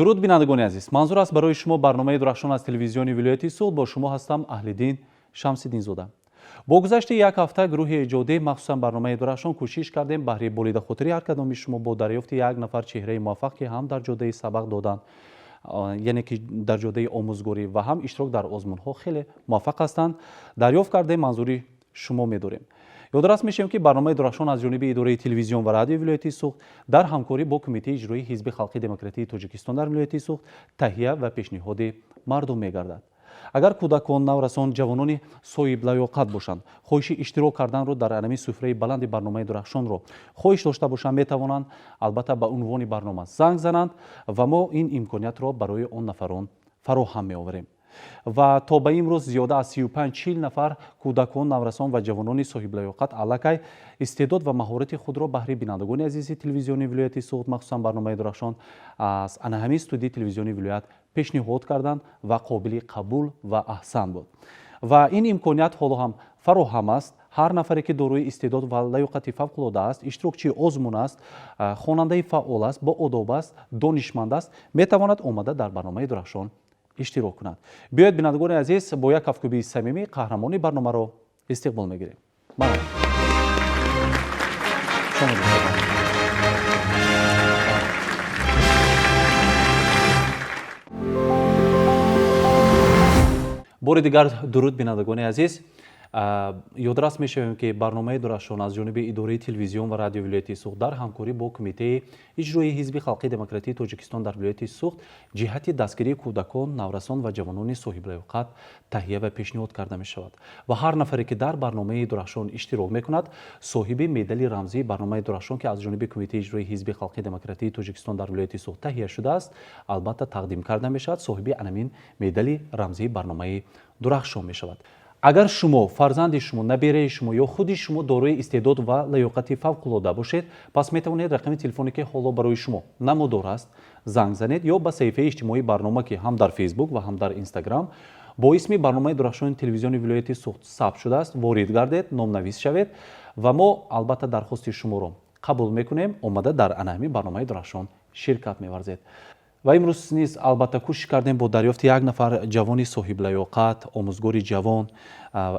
Дуруд, бинандагони азиз! Манзур аст барои шумо барномаи Дурахшон аз телевизиони вилояти Суғд. Бо шумо ҳастам Аҳлиддин Шамсиддинзода. Бо гузашти як ҳафта гурӯҳи эҷодӣ, махсусан барномаи Дурахшон, кӯшиш кардем баҳри болидахотири ҳар кадоми шумо бо дарёфти як нафар чеҳраи муваффақ, ки ҳам дар ҷодаи сабақ додан, яъне ки дар ҷодаи омӯзгорӣ ва ҳам иштирок дар озмунҳо хеле муваффақ ҳастанд, дарёфт кардем, манзури шумо медорем. Ёдрас мешавем, ки барномаи Дурахшон аз ҷониби идораи телевизион ва радиои вилояти Суғд дар ҳамкорӣ бо Кумитаи иҷроии Ҳизби халқи демократии Тоҷикистон дар вилояти Суғд таҳия ва пешниҳоди мардум мегардад. Агар кӯдакон, наврасон, ҷавонони соҳиблаёқат бошанд, хоҳиши иштирок карданро дар анами суфраи баланди барномаи Дурахшонро хоҳиш дошта бошанд, метавонанд албатта ба унвони барнома занг зананд ва мо ин имкониятро барои он нафарон фароҳам меоварем. Ва то ба имрӯз зиёда аз 35-40 нафар кӯдакон, наврасон ва ҷавонони соҳиблаёқат аллакай истеъдод ва маҳорати худро баҳри бинандагони азизи телевизиони вилояти Суғд, махсусан барномаи Дурахшон, аз ана ҳамин студияи телевизиони вилоят пешниҳод карданд ва қобили қабул ва аҳсан буд. Ва ин имконият ҳоло ҳам фароҳам аст. Ҳар нафаре, ки дорои истеъдод ва лаёқати фавқулода аст, иштирокчии озмун аст, хонандаи фаъол аст, боодоб аст, донишманд аст, метавонад омада дар барномаи Дурахшон иштирок кунад. Биёед, бинандагони азиз, бо як кафкӯбии самимӣ қаҳрамони барномаро истиқбол мегирем. Марҳабо. Бори дигар дуруд, бинандагони азиз! Ёдрас мешавем, ки барномаи Дурахшон аз ҷониби идораи телевизион ва радиои вилояти Суғд дар ҳамкорӣ бо Кумитаи иҷроии Ҳизби халқи демократии Тоҷикистон дар вилояти Суғд ҷиҳати дастгирии кӯдакон, наврасон ва ҷавонони соҳиблаёқат таҳия ва пешниҳод карда мешавад. Ва ҳар нафаре, ки дар барномаи Дурахшон иштирок мекунад, соҳиби медали рамзии барномаи Дурахшон, ки аз ҷониби Кумитаи иҷроии Ҳизби халқи демократии Тоҷикистон дар вилояти Суғд таҳия шудааст, албатта тақдим карда мешавад, соҳиби анамин медали рамзии барномаи Дурахшон мешавад. Агар шумо, фарзанди шумо, набераи шумо ё худи шумо дорои истеъдод ва лаёқати фавқулода бошед, пас метавонед рақами телефоне, ки ҳоло барои шумо намудор аст, занг занед ё ба саҳифаи иҷтимоии барнома, ки ҳам дар Фейсбук ва ҳам дар Инстаграм бо исми барномаи Дурахшони телевизиони вилояти Суғд сабт шудааст, ворид гардед, номнавис шавед ва мо албатта дархости шуморо қабул мекунем, омада дар анаҳами барномаи Дурахшон ширкат меварзед. Ва имрӯз низ албатта кӯшиш кардем бо дарёфти як нафар ҷавони соҳиблаёқат, омӯзгори ҷавон,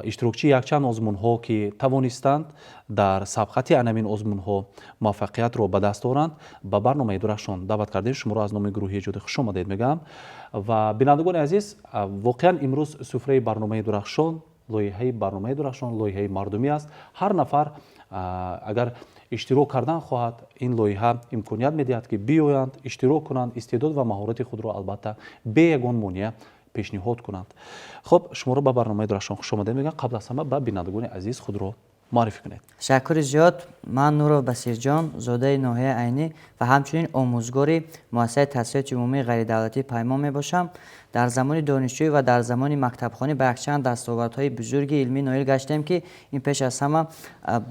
иштирокчии якчанд озмунҳо, ки тавонистанд дар сабқати анамин озмунҳо муваффақиятро ба даст оранд, ба барномаи Дурахшон даъват кардем. Шуморо аз номи гурӯҳи эҷодӣ хушомадед мегӯям. Ва бинандагони азиз, воқеан имрӯз суфраи барномаи Дурахшон, лоиҳаи барномаи Дурахшон лоиҳаи мардумӣ аст. Ҳар нафар агар иштирок кардан хоҳад, ин лоиҳа имконият медиҳад, ки биёянд, иштирок кунанд, истеъдод ва маҳорати худро албатта бе ягон монеа пешниҳод кунанд. Хуб, шуморо ба барномаи Дурахшон хушомадед мегӯям. Қабл аз ҳама ба бинандагони азиз худро муаррифӣ кунед. Ташаккури зиёд. Ман Нуров Басирҷон, зодаи ноҳияи Айнӣ ва ҳамчунин омӯзгори муассисаи таҳсилоти умумии ғайридавлатии Паймон мебошам. Дар замони донишҷӯӣ ва дар замони мактабхонӣ ба якчанд дастовардҳои бузурги илмӣ ноил гаштем, ки ин пеш аз ҳама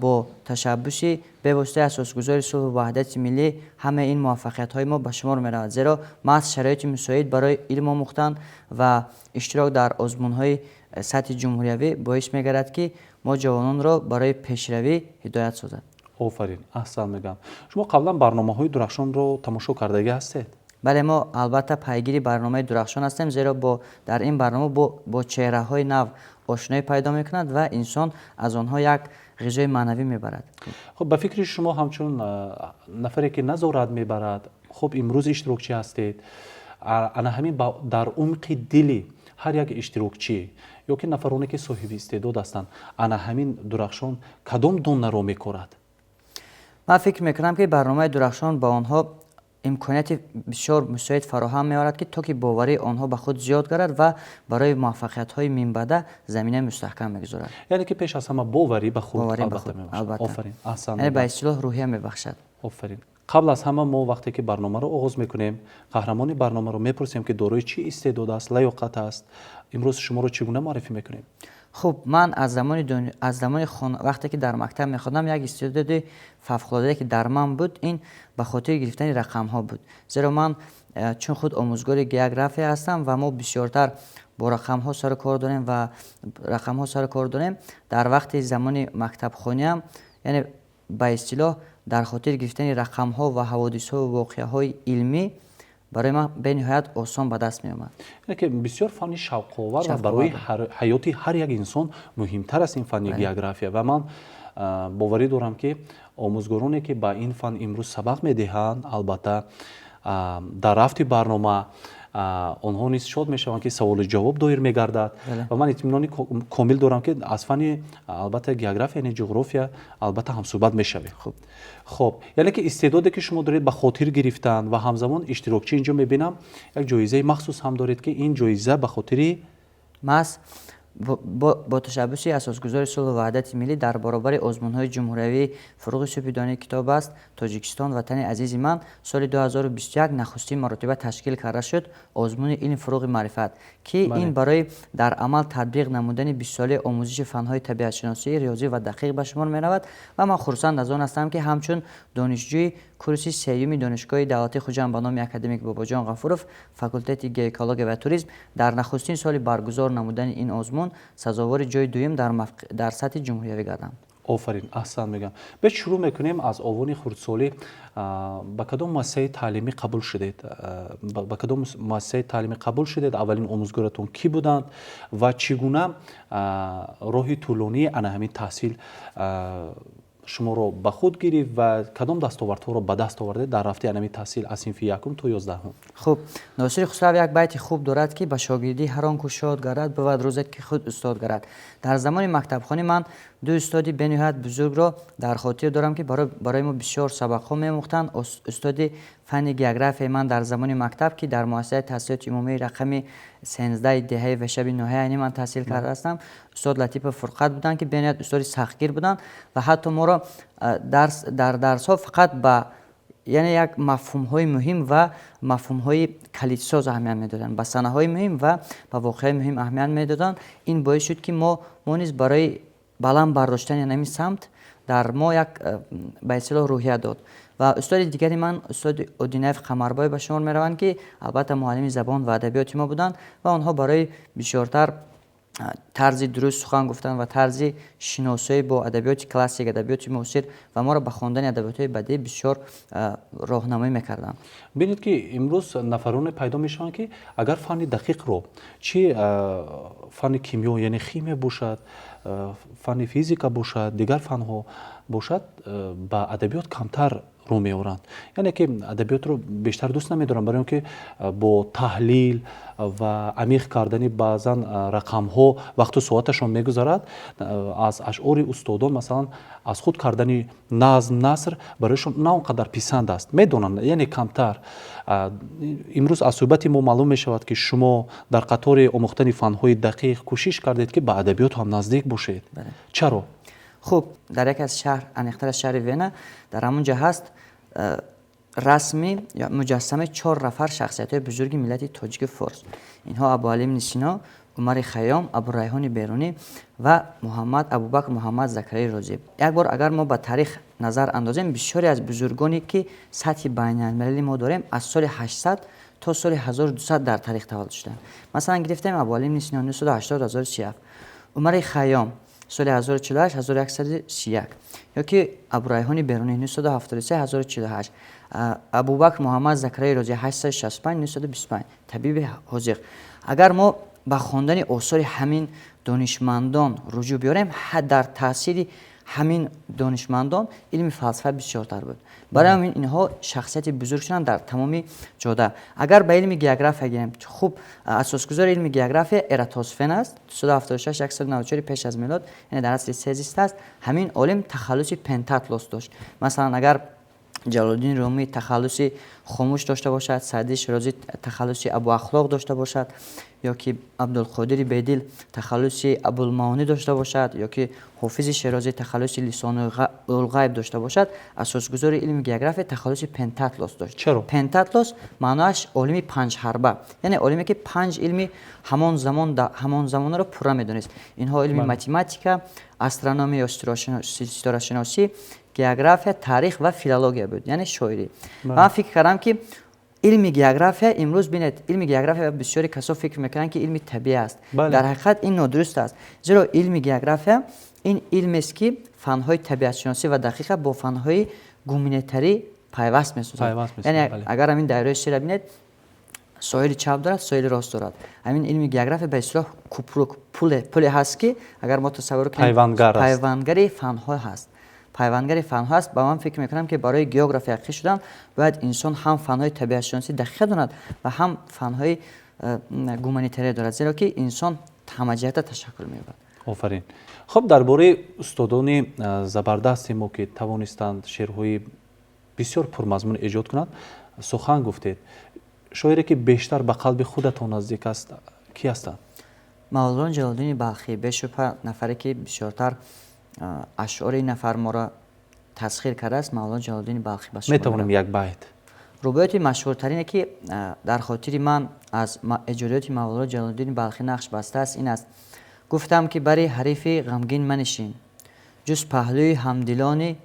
бо ташаббуси бевоситаи асосгузори сулҳу ваҳдати миллӣ ҳамаи ин муваффақиятҳои мо ба шумор меравад, зеро маҳз шароити мусоид барои илм омӯхтан ва иштирок дар озмунҳои сатҳи ҷумҳуриявӣ боис мегардад, ки мо ҷавононро барои пешравӣ ҳидоят созад. Офарин, аҳсан мегӯям. Шумо қаблан барномаҳои Дурахшонро тамошо кардагӣ ҳастед? Бале, мо албатта пайгири барномаи Дурахшон ҳастем, зеро дар ин барнома бо чеҳраҳои нав ошноӣ пайдо мекунад ва инсон аз онҳо як ғизои маънавӣ мебарад. Хуб, ба фикри шумо, ҳамчун нафаре, ки назорат мебарад, хуб, имрӯз иштирокчӣ ҳастед, ана ҳамин дар умқи дили ҳар як иштирокчӣ ё ки нафароне, ки соҳиби истеъдод ҳастанд, ана ҳамин Дурахшон кадом донаро мекорад? Ман фикр мекунам, ки барномаи Дурахшон ба онҳо имконияти бисёр мусоид фароҳам меорад, ки то ки боварии онҳо ба худ зиёд гардад ва барои муваффақиятҳои минбаъда заминаи мустаҳкам мегузорад. Яъне ки пеш аз ҳама боварӣ ба худ албатта мебошад. Офарин, аҳсан. Яъне ба истилоҳ рӯҳия мебахшад. Офарин. Қабл аз ҳама мо вақте ки барномаро оғоз мекунем, қаҳрамони барномаро мепурсем, ки дорои чӣ истеъдод аст, лаёқат аст. Имрӯз шуморо чӣ гуна муаррифӣ мекунем? Хуб, ман аз замони вақте ки дар мактаб мехондам, як истеъдоди фавқулодае, ки дар ман буд, ин ба хотири гирифтани рақамҳо буд, зеро ман чун худ омӯзгори география ҳастам ва мо бисёртар бо рақамҳо сару кор дорем ва рақамҳо сару кор дорем. Дар вақти замони мактабхониам, яъне ба истилоҳ дар хотир гирифтани рақамҳо ва ҳаводисҳо воқеаҳои илмӣ Барои ман бениҳоят осон ба даст меомад. Яъне ки бисёр фанни шавқовар ва барои ҳаёти ҳар як инсон муҳимтар аст ин фанни география. Ва ман боварӣ дорам, ки омӯзгороне, ки ба ин фан имрӯз сабақ медиҳанд, албатта, дар рафти барнома онҳо низ шод мешаванд, ки саволу ҷавоб доир мегардад. Ва ман итминони комил дорам, ки аз фанни, албатта, география, яъне ҷуғрофия, албатта, ҳамсӯҳбат мешавем. Хуб, яъне ки истеъдоде, ки шумо доред ба хотир гирифтан ва ҳамзамон иштирокчӣ, инҷо мебинам, як ҷоизаи махсус ҳам доред, ки ин ҷоиза ба хотири Маҳз бо ташаббуси асосгузори сулҳу ваҳдати миллӣ дар баробари озмунҳои ҷумҳуриявии «Фуруғи субҳи донои китоб аст», «Тоҷикистон ватани азизи ман», соли 2021 нахустин маротиба ташкил карда шуд озмуни «Илм фуруғи маърифат», ки ин барои дар амал татбиқ намудани 20-солаи омӯзиши фанҳои табиатшиносӣ, риёзӣ ва дақиқ ба шумор меравад. Ва ман хурсанд аз он ҳастам, ки ҳамчун донишҷӯи курси сеюми Донишгоҳи давлатии Хуҷанд ба номи академик Бобоҷон Ғафуров, факултети геоэкология ва туризм, дар нахустин соли баргузор намудани ин озмун сазовори ҷои дуюм дар сатҳи ҷумҳуриявӣ гардам. Офарин, аҳсан мегӯям. Беч, шурӯъ мекунем аз овони хурдсолӣ. Ба кадом муассисаи таълимӣ қабул шудед? Ба кадом муассисаи таълимӣ қабул шудед? Аввалин омӯзгоратон кӣ буданд ва чӣ гуна роҳи тӯлонии ана ҳамин таҳсил шуморо ба худ гирифт ва кадом дастовардҳоро ба даст овардед дар рафти анами таҳсил аз синфи якум то 11-ум? Хуб, Носири Хусрав як байти хуб дорад, ки ба шогирдӣ ҳар он ку шод гардад, бувад рӯзе, ки худ устод гардад. Дар замони мактабхонӣ ман ду устоди бениҳоят бузургро дар хотир дорам, ки барои мо бисёр сабақҳо меомӯхтанд. Устоди фанни географияи ман дар замони мактаб, ки дар муассисаи таҳсилоти умумии рақами 13 деҳаи Вешаби ноҳияи Айнӣ ман таҳсил карда ҳастам, устод Латипов Фурқат буданд, ки бениҳоят устоди сахтгир буданд ва ҳатто моро дар дарсҳо фақат ба, яъне, як мафҳумҳои муҳим ва мафҳумҳои калидсоз аҳамият медоданд, ба санаҳои муҳим ва ба воқеаҳои муҳим аҳамият медоданд. Ин боис шуд, ки мо низ барои баланд бардоштани ҳамин самт дар мо як, ба истилоҳ, рӯҳия дод. Ва устоди дигари ман устоди Одинаев Қамарбой ба шумор мераванд, ки албатта муаллими забон ва адабиёти мо буданд ва онҳо барои бисёртар тарзи дуруст сухан гуфтан ва тарзи шиносоӣ бо адабиёти классик, адабиёти муосир ва моро ба хондани адабиётҳои бадеӣ бисёр роҳнамоӣ мекарданд. Бинед, ки имрӯз нафароне пайдо мешаванд, ки агар фанни дақиқро, чи фанни кимиё, яъне химия бошад, фанни физика бошад, дигар фанҳо бошад, ба адабиёт камтар рӯ меоранд, яъне ки адабиётро бештар дӯст намедоранд, барои он ки бо таҳлил ва амиқ кардани баъзан рақамҳо вақту соаташон мегузарад. Аз ашъори устодон, масалан, аз худ кардани назм, наср барояшон на он қадар писанд аст, медонанд, яъне камтар. Имрӯз аз суҳбати мо маълум мешавад, ки шумо дар қатори омӯхтани фанҳои дақиқ кӯшиш кардед, ки ба адабиёт ҳам наздик бошед. Чаро? Хуб, дар яке аз шаҳр, аниқтар аз шаҳри Вена, дар ҳамон ҷо ҳаст расми муҷассамаи чор нафар шахсиятҳои бузурги миллати тоҷики форс. Инҳо Абуалӣ ибни Сино, Умари Хайём, Абурайҳони Берунӣ ва Муҳаммад Абубакр Муҳаммад Закарияи Розӣ. Як бор агар мо ба таърих назар андозем, бисёре аз бузургоне, ки сатҳи байналмилалӣ мо дорем, аз соли 800 то соли 1200 дар таърих таваллуд шуданд. Масалан, гирифтем Абуалӣ ибни Сино 980 1037, Умари Хайём соли 1048 1131, ё ки Абурайҳони Берунӣ 973 1048, Абубакр Муҳаммад Закарияи Розӣ 865 925, табиби ҳозиқ. Агар мо ба хондани осори ҳамин донишмандон руҷӯъ биёрем, дар таъсири ҳамин донишмандон илми фалсафа бисёртар буд. Барои ҳамин инҳо шахсияти бузург шуданд дар тамоми ҷода. Агар ба илми география гирем, хуб, асосгузори илми география Эратосфен аст, 276 194 пеш аз милод, яъне дар асри се зистааст. Ҳамин олим тахаллуси Пентатлос дошт. Масалан, агар Ҷалолиддини Румӣ тахаллуси Хомӯш дошта бошад, Саъдии Широзӣ тахаллуси Абуахлоқ дошта бошад, ё ки Абдулқодири Бедил тахаллуси Абулмаонӣ дошта бошад, ё ки Ҳофизи Шерозӣ тахаллуси Лисонулғайб дошта бошад, асосгузори илми география тахаллуси Пентатлос дошт. Чаро? Пентатлос маъноаш олими панҷҳарба, яъне олиме, ки панҷ илми ҳамон замон, ҳамон замонро пурра медонист. Инҳо илми математика, астрономия ё ситорашиносӣ, география, таърих ва филология буд, яъне шоирӣ. Ман фикр кардам, ки илми география имрӯз, бинед, илми география бисёри касо фикр мекунанд, ки илми табиӣ аст. Дар ҳақиқат ин нодуруст аст, зеро илми география ин илмест, ки фанҳои табиатшиносӣ ва дақиқа бо фанҳои гуманитарӣ пайваст месозад. Яъне агар ҳамин давраи шеъра бинед. Соҳили чап дорад, соҳили рост дорад. Ҳамин илми география ба истилоҳ купрук, пуле ҳаст, ки агар мо тасаввур кунем, пайвандгар аст. Пайвандгари фанҳо ҳаст, пайвандгари фанҳо аст. Ба ман фикр мекунам, ки барои географи ҳақиқӣ шудан бояд инсон ҳам фанҳои табиатшиносӣ дақиқа донад ва ҳам фанҳои гуманитария дорад, зеро ки инсон ҳамаҷиҳата ташаккул меёбад. Офарин. Хуб, дар бораи устодони забардасти мо, ки тавонистанд шеърҳои бисёр пурмазмун эҷод кунанд, сухан гуфтед. Шоире, ки бештар ба қалби худатон наздик аст, кӣ ҳастанд? Мавлоно Ҷалолиддини Балхӣ, бешубҳа, нафаре, ки бисёртар ашъори ин нафар моро тасхир кардааст, Мавлоно Ҷалолиддини Балхӣ ба шумор. Метавонем як байт? Рубоияти машҳуртарине, ки дар хотири ман аз эҷодиёти Мавлоно Ҷалолиддини Балхӣ нақш бастааст, ин аст: «Гуфтам, ки бари ҳарифи ғамгин манишин, ҷуз паҳлӯи ҳамдилони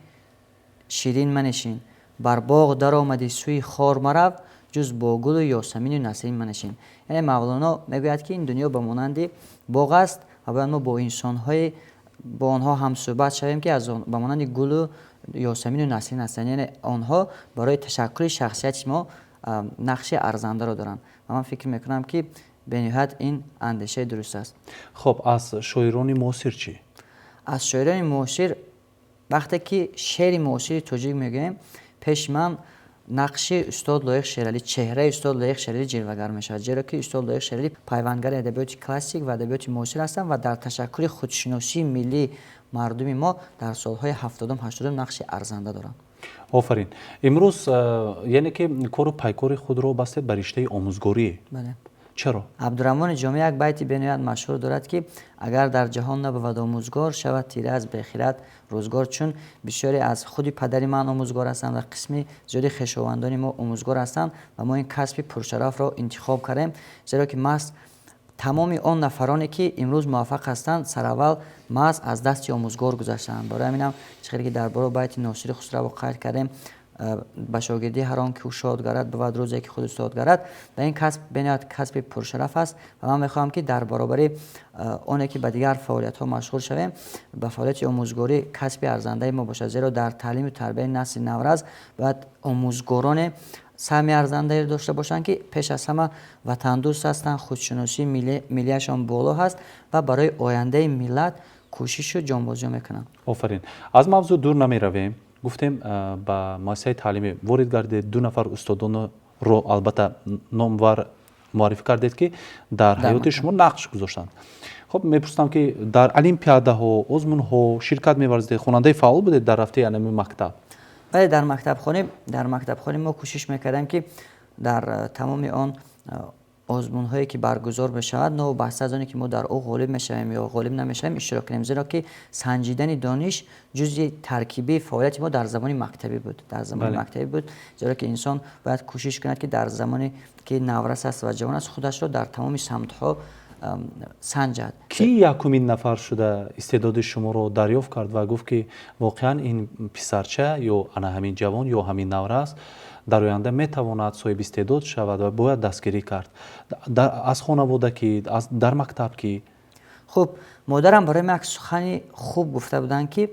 ширин манишин. Бар боғ даромадӣ, сӯи хор марав, ҷуз бо гулу ёсамину насрин манишин». Яъне Мавлоно мегӯяд, ки ин дунё ба монанди боғ аст ва бояд мо бо инсонҳое бо онҳо ҳамсӯҳбат шавем, ки ба монанди гулу ёсамину насрин ҳастанд, яъне онҳо барои ташаккули шахсияти мо нақши арзандаро доранд. Ва ман фикр мекунам, ки бениҳоят ин андешаи дуруст аст. Хуб, аз шоирони муосир чӣ? Аз шоирони муосир, вақте ки шеъри муосири тоҷик мегӯем, пеши ман нақши устод Лоиқ Шералӣ, чеҳраи устод Лоиқ Шералӣ ҷилвагар мешавад, зеро ки устод Лоиқ Шералӣ пайвандгари адабиёти классик ва адабиёти муосир ҳастанд ва дар ташаккули худшиносии миллии мардуми мо дар солҳои 70-ум, 80-ум нақши арзанда доранд. Офарин. Имрӯз, яъне ки, кору пайкори худро бастед ба риштаи омӯзгорӣ. Бале. Чаро? Абдураҳмони Ҷомӣ як байти бениҳоят машҳур дорад, ки «Агар дар ҷаҳон набувад омӯзгор, шавад тира аз бехирад рӯзгор». Чун бисёре аз худи падари ман омӯзгор ҳастанд ва қисми зиёди хешовандони мо омӯзгор ҳастанд ва мо ин касби пуршарафро интихоб кардем, зеро ки маҳз тамоми он нафароне, ки имрӯз муваффақ ҳастанд, сараввал маҳз аз дасти омӯзгор гузаштаанд. Барои ҳаминам, чӣ хеле ки дар боло байти Носири Хусраво қайд кардем: «Ба шогирдӣ ҳар он ки ӯ шод гардад, бувад рӯзе, ки худ устод гардад». Ва ин касб бениҳоят касби пуршараф аст ва ман мехоҳам, ки дар баробари оне ки ба дигар фаъолиятҳо машғул шавем, ба фаъолияти омӯзгорӣ касби арзандаи мо бошад, зеро дар таълиму тарбияи насли наврас бояд омӯзгороне саҳми арзандаеро дошта бошанд, ки пеш аз ҳама ватандӯст ҳастанд, худшиносии миллияшон боло ҳаст ва барои ояндаи миллат кӯшишу ҷонбозиҳо мекунанд. Офарин. Аз мавзӯъ дур намеравем. Гуфтем, ба муассисаи таълимӣ ворид гардед, ду нафар устодонро албатта номвар муаррифӣ кардед, ки дар ҳаёти шумо нақш гузоштанд. Хуб, мепурсам, ки дар олимпиадаҳо, озмунҳо ширкат меварзидед, хонандаи фаъол будед дар рафтаи анами мактаб? Бале, дар мактабхонӣ мо кӯшиш мекардем, ки дар тамоми он озмунҳое, ки баргузор мешавад, новобаста аз оне ки мо дар ӯ ғолиб мешавем ё ғолиб намешавем, иштирок кунем, зеро ки санҷидани дониш ҷузъи таркибии фаъолияти мо дар замони мактабӣ буд, дар замони мактабӣ буд, зеро ки инсон бояд кӯшиш кунад, ки дар замоне ки наврас аст ва ҷавон аст, худашро дар тамоми самтҳо санҷад. Кӣ якумин нафар шуда истеъдоди шуморо дарёфт кард ва гуфт, ки воқеан ин писарча ё ана ҳамин ҷавон ё ҳамин наврас дар оянда метавонад соҳиби истеъдод шавад ва бояд дастгирӣ кард? Аз хонавода ки, дар мактаб ки? Хуб, модарам барои ман як сухани хуб гуфта буданд, ки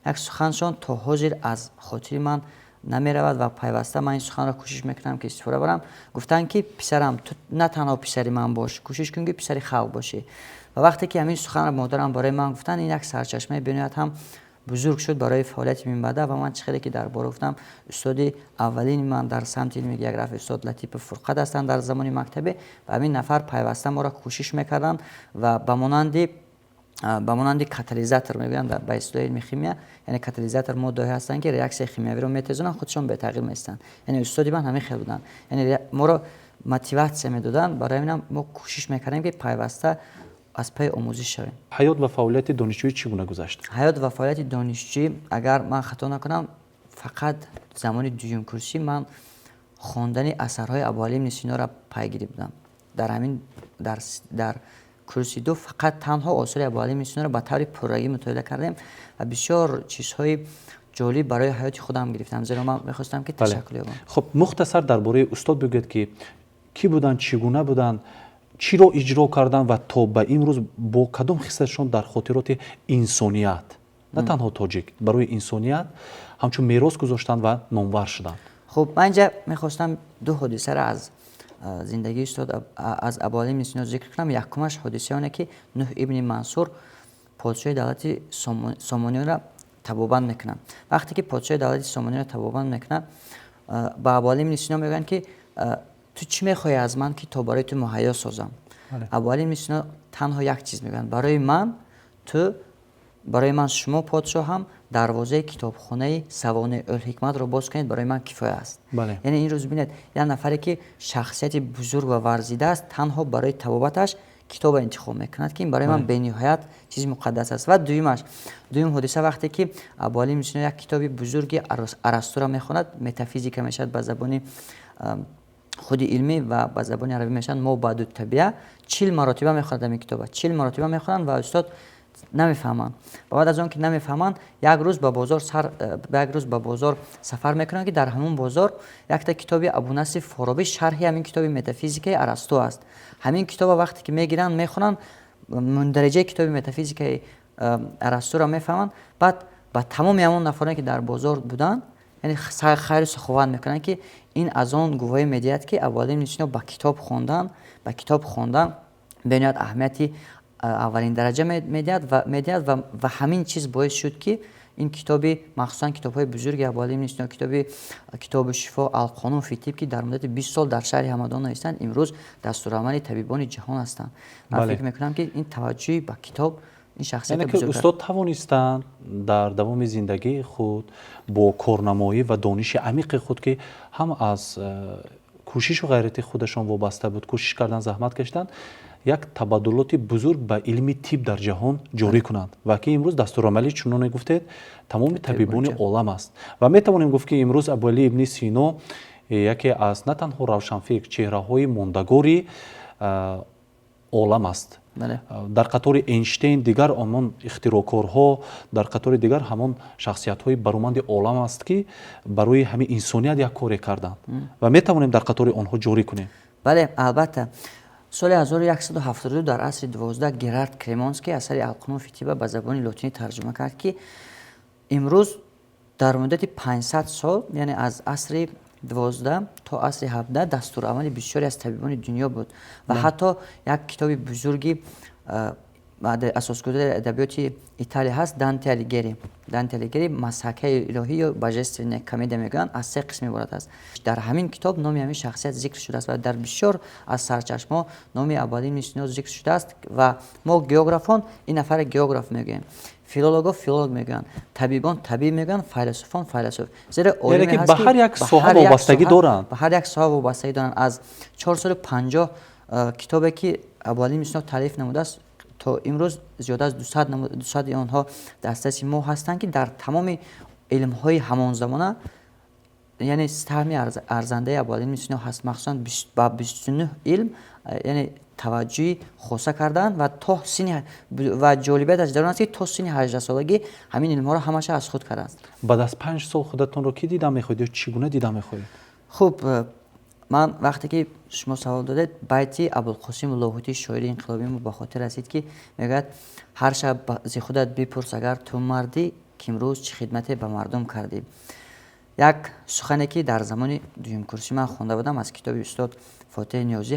як суханшон то ҳозир аз хотири ман намеравад ва пайваста ман ин суханро кӯшиш мекунам, ки истифода барам. Гуфтанд, ки «Писарам, ту на танҳо писари ман бош, кӯшиш кун, ки писари халқ бошӣ». Ва вақте ки ҳамин суханро модарам барои ман гуфтанд, ин як сарчашмаи бениҳоят ҳам бузург шуд барои фаъолияти минбаъда. Ва ман, чӣ хеле ки дар бора гуфтам, устоди аввалини ман дар самти илми география устод Латипов Фурқат ҳастанд дар замони мактабӣ. Ва ҳамин нафар пайваста моро кӯшиш мекарданд ва ба монанди катализатор мегӯянд ба истилоҳи илми химия, яъне катализатор моддаҳое ҳастанд, ки реаксияи химиявиро метезонанд, худшон бетағйир меистанд. Яъне устоди ман ҳамин хел буданд, яъне моро мотиватсия медоданд. Барои ҳаминам мо кӯшиш мекардем, ки пайваста аз пайи омӯзиш шавем. Ҳаёт ва фаъолияти донишҷӯӣ чӣ гуна гузашт? Ҳаёт ва фаъолияти донишҷӯӣ, агар ман хато накунам, фақат замони дуюмкурсӣ ман хондани асарҳои Абуалӣ ибни Синоро пайгирӣ будам. Дар ҳамин дар курси ду фақат танҳо осори Абуалӣ ибни Синоро ба таври пуррагӣ мутолиа кардем ва бисёр чизҳои ҷолиб барои ҳаёти худам гирифтам, зеро ман мехостам, ки ташаккул ёбам. Хуб, мухтасар дар бораи устод бигӯед, ки кӣ буданд, чӣ гуна буданд, чиро иҷро карданд ва то ба имрӯз бо кадом хислатшон дар хотироти инсоният, на танҳо тоҷик, барои инсоният ҳамчун мерос гузоштанд ва номвар шуданд. Хуб, ман инҷа мехостам ду ҳодисаро аз Зиндагии устод аз Абуалӣ ибни Сино зикр кунам, якумаш ҳодисаи оне, ки Нуҳ ибни Мансур подшоҳи давлати Сомониёнро табобат мекунад. Вақте ки подшоҳи давлати Сомониёнро табобат мекунад, ба Абуалӣ ибни Сино мегӯянд, ки ту чӣ мехоҳӣ аз ман, ки то барои ту муҳайё созам? Абуалӣ ибни Сино танҳо як чиз мегӯянд: барои ман ту, барои ман шумо, подшоҳам, дарвозаи китобхонаи Савонеъ-ул-ҳикматро боз кунед, барои ман кифоя аст. Яъне ин рӯз бинед, як нафаре, ки шахсияти бузург ва варзида аст, танҳо барои табобаташ китобро интихоб мекунад, ки ин барои ман бениҳоят чизи муқаддас аст. Ва дуюмаш, дуюм ҳодиса, вақте ки Абуалӣ ибни Сино як китоби бузурги Арастуро мехонад, Метафизика мешавад ба забони худи илмӣ ва ба забони арабӣ мешавад Мо баъду табиа. 40 маротиба мехонад ҳамин китоба, 40 маротиба мехонанд ва устод намефаҳманд. Ва баъд аз он ки намефаҳманд, як рӯз ба бозор сафар мекунанд, ки дар ҳамон бозор якта китоби Абунасри Форобӣ, шарҳи ҳамин китоби Метафизикаи Арасту аст. Ҳамин китоба вақте ки мегиранд, мехонанд, мундариҷаи китоби Метафизикаи Арастуро мефаҳманд. Баъд ба тамоми ҳамон нафароне, ки дар бозор буданд, яъне хайру саховат мекунанд, ки ин аз он гувоҳӣ медиҳад, ки Абуалӣ ибни Сино ба китоб хондан бениҳоят аҳамияти аввалин дараҷа медиҳад ва ҳамин чиз боис шуд, ки ин китоби, махсусан китобҳои бузурги Абуалӣ ибни Сино, китоби Китобу шифо, Алқонун фи тиб, ки дар муддати 20 сол дар шаҳри Ҳамадон навиштанд, имрӯз дастурамали табибони ҷаҳон ҳастанд. Ман фикр мекунам, ки ин таваҷҷӯҳи ба китоб ин шахсияти Ки устод тавонистанд дар давоми зиндагии худ бо корнамоӣ ва дониши амиқи худ, ки ҳам аз кӯшишу ғайрати худашон вобаста буд, кӯшиш кардан, заҳмат кашиданд, як табаддулоти бузург ба илми тиб дар ҷаҳон ҷорӣ кунанд ва ки имрӯз дастурамали, чуноне гуфтед, тамоми табибони олам аст. Ва метавонем гуфт, ки имрӯз Абуалӣ ибни Сино яке аз на танҳо равшанфикр, чеҳраҳои мондагори олам аст, дар қатори Эйнштейн, дигар ҳамон ихтироъкорҳо, дар қатори дигар ҳамон шахсиятҳои бароманди олам аст, ки барои ҳамин инсоният як коре карданд ва метавонем дар қатори онҳо ҷорӣ кунем. Бале, албатта. Соли 1172 дар асри 12 Герард Кремонский асари Алқонун фи тиб ба забони лотинӣ тарҷума кард, ки имрӯз дар муддати 500 сол, яъне аз асри 12 то асри 17, дастурамали бисёре аз табибони дунё буд. Ва ҳатто як китоби бузурги асосгузори адабиёти Италия ҳаст, Данте Алигери. Данте Алигери Масҳакаи илоҳӣ ё Божественная комедия мегӯянд, аз се қисм иборат аст. Дар ҳамин китоб номи ҳамин шахсият зикр шудааст ва дар бисёр аз сарчашмаҳо номи Абуалӣ ибни Сино зикр шудааст. Ва мо, географон, ин нафаре географ мегӯем, филолого филолог мегӯянд, табибон табиб мегӯянд, файласуфон файласуф, зеро олиме ба ҳар як соҳа вобастагӣ доранд. Ба ҳар як соҳа вобастагӣ доранд. Аз 450 китобе, ки Абуалӣ ибни Сино таълиф намудааст, то имрӯз зиёда аз 200 онҳо дастраси мо ҳастанд, ки дар тамоми илмҳои ҳамонзамона, яъне саҳми арзандаи Абуалӣ ибни Сино ҳаст. Махсусан ба 29 илм, яъне таваҷҷӯҳи хоса карданд ва то синни, ва ҷолибияташ дар он аст, ки то синни 18-солагӣ ҳамин илмҳоро ҳамаша аз худ кардааст. Баъд аз 5 сол худатонро кӣ дида мехоҳед ё чӣ гуна дида мехоҳед? Хуб, ман вақте ки шумо савол додед, байти Абулқосим Лоҳутӣ, шоири инқилобии мо, ба хотир расид, ки мегӯяд: «Ҳар шаб зи худат бипурс, агар ту мардӣ, ки имрӯз чӣ хидмате ба мардум кардӣ». Як сухане, ки дар замони дуюмкурсӣ ман хонда будам аз китоби устод Фотеҳи Ниёзӣ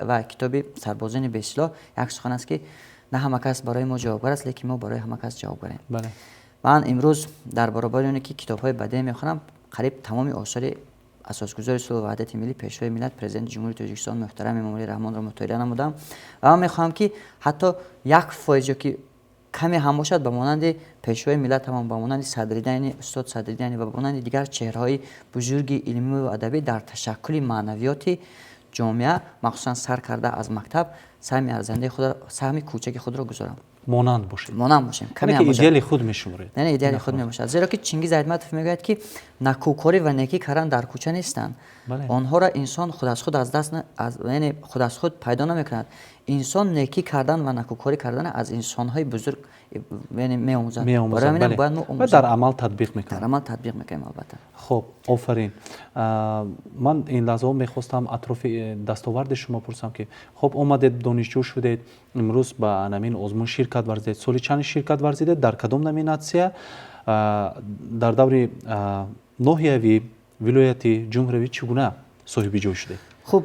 ва китоби Сарбозони бесилоҳ, як сухан аст, ки на ҳама кас барои мо ҷавобгар аст, лекин мо барои ҳама кас ҷавобгарем. Ман имрӯз дар баробари оне ки китобҳои бадеъ мехонам, қариб тамоми осори асосгузори сулҳу ваҳдати миллӣ, Пешвои миллат, Президенти Ҷумҳурии Тоҷикистон муҳтарам Эмомалӣ Раҳмонро мутолиа намудам ва ман мехоҳам, ки ҳатто 1% ё ки каме ҳам бошад, ба монанди Пешвои миллат ҳамон, ба монанди Садриддини, устод Садриддини ва ба монанди дигар чеҳраҳои бузурги илмию адабӣ дар ташаккули маънавиёти ҷомеа, махсусан сар карда аз мактаб, саҳми арзандаи худро, саҳми кӯчаки худро гузорам. Монанд бошед. Монанд бошем. Каме идеали худ мешуморед. Яъне идеали худ мебошад, зеро ки Чингиз Айтматов мегӯяд, ки накӯкорӣ ва некӣ кардан дар кӯча нестанд, онҳоро инсон худ аз худ аз даст, яъне худ аз худ пайдо намекунад. Инсон некӣ кардан ва накӯкорӣ кардан аз инсонҳои бузург, яъне, меомӯзад. Ва дар амал татбиқ мекунад. Дар амал татбиқ мекунем, албатта. Хуб, офарин. Ман ин лаҳзаҳо мехостам атрофи дастоварди шумо пурсам, ки хуб, омадед, донишҷӯ шудед, имрӯз ба анамин озмун ширкат варзидед. Соли чанд ширкат варзидед, дар кадом номинатсия, дар даври ноҳиявӣ, вилоятӣ, ҷумҳуриявӣ чӣ гуна соҳиби ҷой шудед? Хуб,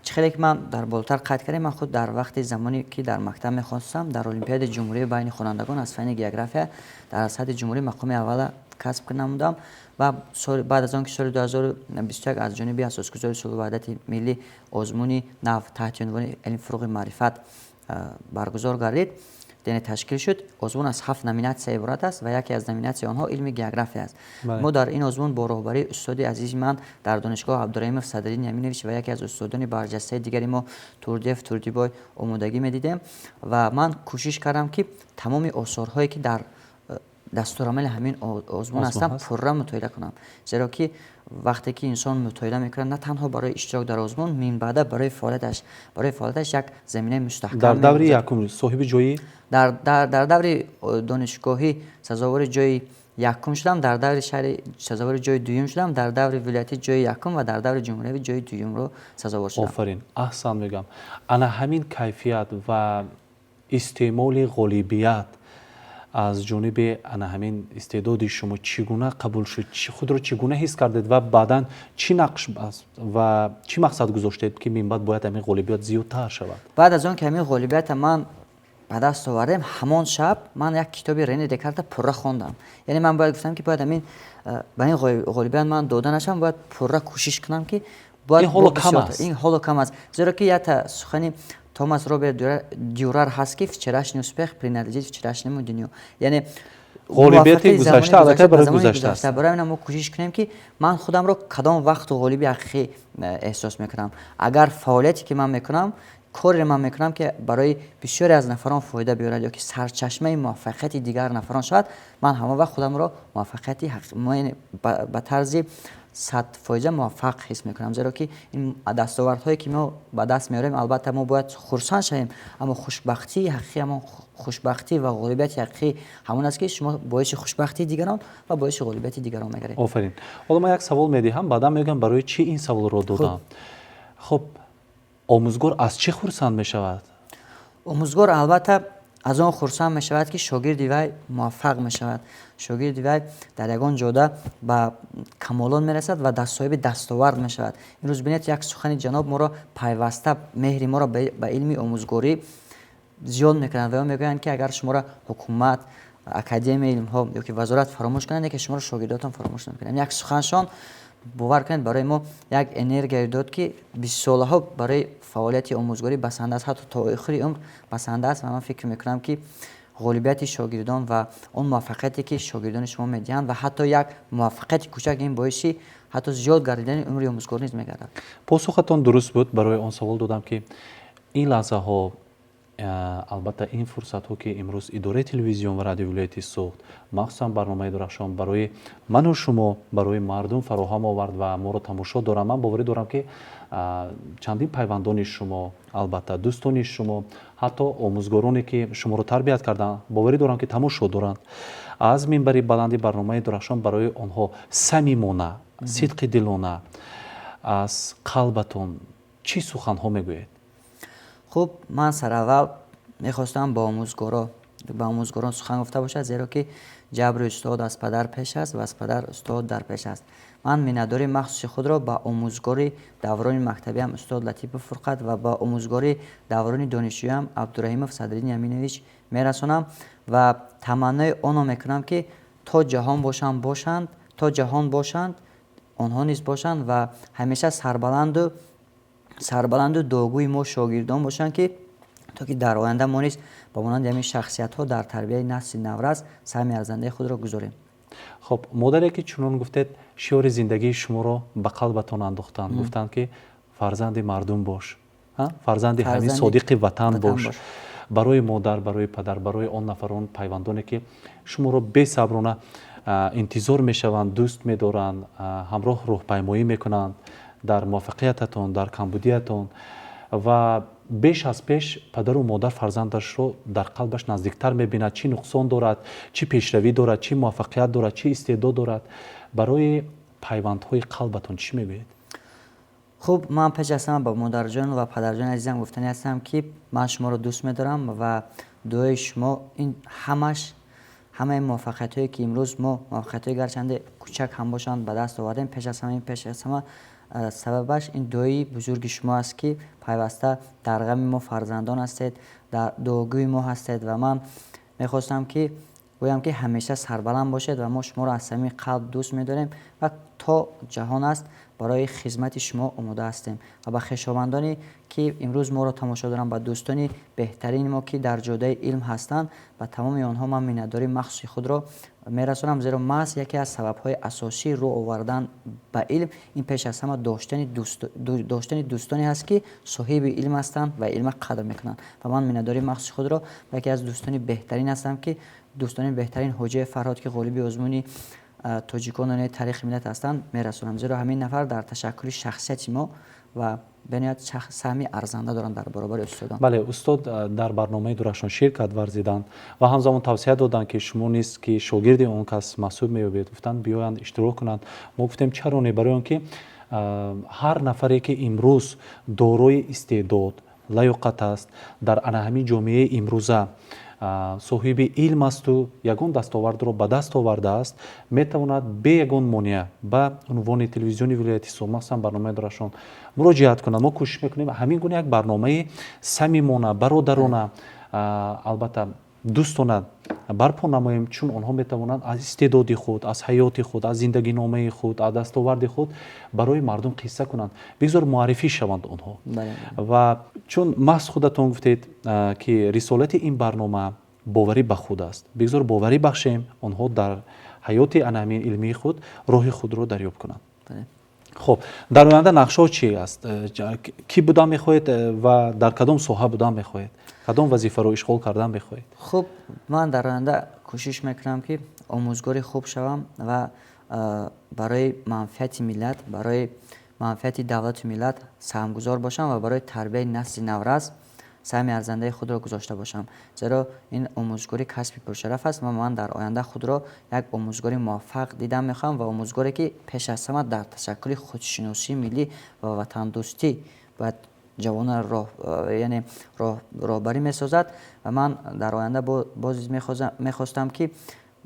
Чӣ хеле ки ман дар болотар қайд кардем, ман худ дар вақти замоне ки дар мактаб мехостам, дар Олимпиадаи ҷумҳурӣ байни хонандагон аз фанни география дар сатҳи ҷумҳурӣ мақоми аввала касб намудам ва баъд аз он ки соли 2021 аз ҷониби Асосгузори сулҳу ваҳдати миллӣ озмуни нав таҳти унвони «Илм, фурӯғи маърифат» баргузор гардид, яъне ташкил шуд. Озмун аз ҳафт номинатсия иборат аст ва яке аз номинатсияи онҳо илми география аст. Мо дар ин озмун бо роҳбарии устоди азизи ман дар донишгоҳ Абдураҳимов Садриддин Аминович ва яке аз устодони барҷастаи дигари мо Турдиев Турдибой омодагӣ медидем ва ман кӯшиш кардам, ки тамоми осорҳое, ки дар дастурамали ҳамин озмун ҳастанд, пурра мутолиа кунам, зеро ки вақте ки инсон мутолиа мекунад, на танҳо барои иштирок дар озмун, минбаъда барои фаъолияташ як заминаи мустаҳкам. Дар даври якум соҳиби ҷои? Дар даври донишгоҳӣ сазовори ҷои якум шудам, дар даври шаҳри сазовори ҷои дуюм шудам, дар даври вилоятӣ ҷои якум ва дар даври ҷумҳуриявӣ ҷои дуюмро сазовор шудам. Офарин, аҳсан мегӯям. Ана ҳамин кайфият ва истеъмоли ғолибият аз ҷониби ана ҳамин истеъдоди шумо чӣ гуна қабул шуд? Худро чӣ гуна ҳис кардед ва баъдан чӣ нақш баст ва чӣ мақсад гузоштед, ки минбаъд бояд ҳамин ғолибият зиёдтар шавад? Баъд аз он ки ҳамин ғолибията ман ба даст овардем, ҳамон шаб ман як китоби Рене Декарта пурра хондам. Яъне ман бояд гуфтам, ки бояд ҳамин ба ин ғолибият ман дода нашавам, бояд пурра кӯшиш кунам, ки бояд ин ҳоло кам аст. Ин ҳоло кам аст, зеро ки якта сухани Томас Роберт Дюрар ҳаст, ки «Вчерашний успех принадлежит вчерашнему дню», яъне ғолибияти гузашта аллакай барои гузашта аст. Барои ҳамин мо кӯшиш кунем, ки ман худамро кадом вақту ғолиби ҳақиқӣ эҳсос мекунам: агар фаъолияте ки ман мекунам, кореро ман мекунам, ки барои бисёре аз нафарон фоида биёрад ё ки сарчашмаи муваффақияти дигар нафарон шавад, ман ҳамон вақт худамро муваффақияти ба тарзи 100% муваффақ ҳис мекунам. Зеро ки ин дастовардҳое, ки мо ба даст меорем, албатта, мо бояд хурсанд шавем, аммо хушбахтии ҳақиқӣ, ҳамон хушбахтӣ ва ғолибияти ҳақиқӣ ҳамон аст, ки шумо боиси хушбахтии дигарон ва боиси ғолибияти дигарон мегардед. Офарин. Ҳоло ман як савол медиҳам, баъдан мегӯям, барои чӣ ин саволро додам. Хуб, омӯзгор аз чӣ хурсанд мешавад? Омӯзгор, албатта, аз он хурсанд мешавад, ки шогирди вай муваффақ мешавад, шогирди вай дар ягон ҷода ба камолот мерасад ва соҳиби дастовард мешавад. Имрӯз бинед, як сухани ҷаноб моро пайваста меҳри моро ба илми омӯзгорӣ зиёд мекунад ва мегӯянд, ки агар шуморо ҳукумат, Академияи илмҳо ё ки вазорат фаромӯш кунанд, яке шуморо шогирдотон фаромӯш намекунанд. Як суханшон, бовар кунед, барои мо як энергияе дод, ки бистсолаҳо барои фаъолияти омӯзгорӣ басанда аст, ҳатто то охири умр басанда аст. Ва ман фикр мекунам, ки ғолибияти шогирдон ва он муваффақияте, ки шогирдони шумо медиҳанд, ва ҳатто як муваффақияти кӯчак, ин боиси ҳатто зиёд гардидани умри омӯзгор низ мегардад. Посухатон дуруст буд. Барои он савол додам, ки ин лаҳзаҳо, албатта, ин фурсатҳо, ки имрӯз идораи телевизион ва радиои вилояти Суғд, махсусан барномаи «Дурахшон» барои ману шумо, барои мардум фароҳам овард ва моро тамошо дорам, ман боварӣ дорам, ки чандин пайвандони шумо, албатта, дӯстони шумо, ҳатто омӯзгороне, ки шуморо тарбият карданд, боварӣ дорам, ки тамошо доранд. Аз минбари баланди барномаи «Дурахшон» барои онҳо самимона, сидқи дилона, аз қалбатон чӣ суханҳо мегӯед? Хуб, ман сараввал мехостам ба омӯзгорон сухан гуфта бошад, зеро ки ҷабри устод аз падар пеш аст ва аз падар устод дар пеш аст. Ман миннатдории махсуси худро ба омӯзгори даврони мактабиам устод Латипов Фурқат ва ба омӯзгори даврони донишҷӯям Абдураҳимов Садриддин Аминович мерасонам ва таманнои онро мекунам, ки то ҷаҳон бошанд, бошанд, то ҷаҳон бошанд, онҳо низ бошанд ва ҳамеша сарбаланду дуогӯи мо шогирдон бошанд, ки то ки дар оянда мо низ ба монанди ҳамин шахсиятҳо дар тарбияи насли наврас саҳми арзандаи худро гузорем. Хуб, модаре, ки чунон гуфтед, шиори зиндагии шуморо ба қалбатон андохтанд, гуфтанд, ки фарзанди мардум бош, фарзанди ҳамин содиқи ватан бош. Барои модар, барои падар, барои он нафарон, пайвандоне, ки шуморо бесаброна интизор мешаванд, дӯст медоранд, ҳамроҳ роҳпаймоӣ мекунанд дар муваффақиятатон, дар камбудиятон, ва беш аз пеш падару модар фарзандашро дар қалбаш наздиктар мебинад, чӣ нуқсон дорад, чӣ пешравӣ дорад, чӣ муваффақият дорад, чӣ истеъдод дорад, барои пайвандҳои қалбатон чӣ мегӯед? Хуб, ман пеш аз ҳама ба модарҷон ва падарҷони азизам гуфтанӣ ҳастам, ки ман шуморо дӯст медорам ва дуои шумо ин ҳамаш ҳамаи муваффақиятҳое, ки имрӯз мо, муваффақиятҳои гарчанде кӯчак ҳам бошанд, ба даст овардем, пеш аз ҳама Сабабаш ин дуои бузурги шумо аст, ки пайваста дар ғами мо фарзандон ҳастед, дар дуогӯи мо ҳастед. Ва ман мехостам, ки гӯям, ки ҳамеша сарбаланд бошед ва мо шуморо аз самими қалб дӯст медорем ва то ҷаҳон аст, барои хизмати шумо омода ҳастем. Ва ба хешовандоне, ки имрӯз моро тамошо доранд, ба дӯстони беҳтарини мо, ки дар ҷодаи илм ҳастанд, ба тамоми онҳо ман миннатдории махсуси худро мерасонам, зеро маҳз яке аз сабабҳои асосии рӯ овардан ба илм ин пеш аз ҳама доштани дӯстоне ҳаст, ки соҳиби илм ҳастанд ва илма қадр мекунанд. Ва ман миннатдории махсуси худро ба яке аз дӯстони беҳтарин ҳастам, ки дӯстони беҳтарин Ҳоҷаи Фарҳод, ки ғолиби озмуни тоҷикон таърихи миллат ҳастанд, мерасонам, зеро ҳамин нафар дар ташаккули шахсияти мо ва бениҳоят саҳми арзанда доранд дар баробари устодон. Бале, устод дар барномаи Дурахшон ширкат варзиданд ва ҳамзамон тавсия доданд, ки шумо низ, ки шогирди он кас маҳсуб меёбед, гуфтанд, биёянд, иштирок кунанд. Мо гуфтем, чаро не, барои он ки ҳар нафаре, ки имрӯз дорои истеъдод, лаёқат аст, дар ана ҳамин ҷомеаи имрӯза соҳиби илм асту ягон дастовардро ба даст овардааст, метавонад бе ягон монеа ба унвони телевизиони вилояти Суғд, махсусан барномаи Дурахшон, муроҷиат кунад. Мо кӯшиш мекунем ҳамин гуна як барномаи самимона, бародарона, албатта, дӯстона барпо намоем, чун онҳо метавонанд аз истеъдоди худ, аз ҳаёти худ, аз зиндагиномаи худ, аз дастоварди худ барои мардум қисса кунанд, бигзор муаррифӣ шаванд онҳо. Ва чун маҳз худатон гуфтед, ки рисолати ин барнома боварӣ ба худ аст, бигзор боварӣ бахшем, онҳо дар ҳаёти ана ҳамин илмии худ роҳи худро дарёб кунанд. Хуб, дар оянда нақшаҳо чи аст? Кӣ будан мехоҳед ва дар кадом соҳа будан мехоҳед, кадом вазифаро ишғол кардан мехоҳед? Хуб, ман дар оянда кӯшиш мекунам, ки омӯзгори хуб шавам ва барои манфиати миллат, барои манфиати давлату миллат саҳмгузор бошам ва барои тарбияи насли наврас саҳми арзандаи худро гузошта бошам, зеро ин омӯзгорӣ касби пуршараф аст ва ман дар оянда худро як омӯзгори муваффақ дидан мехоҳам ва омӯзгоре, ки пеш аз ҳама дар ташаккули худшиносии миллӣ ва ватандӯстӣ бояд ҷавонро роҳ, яъне роҳбарӣ месозад. Ва ман дар оянда боз мехостам, ки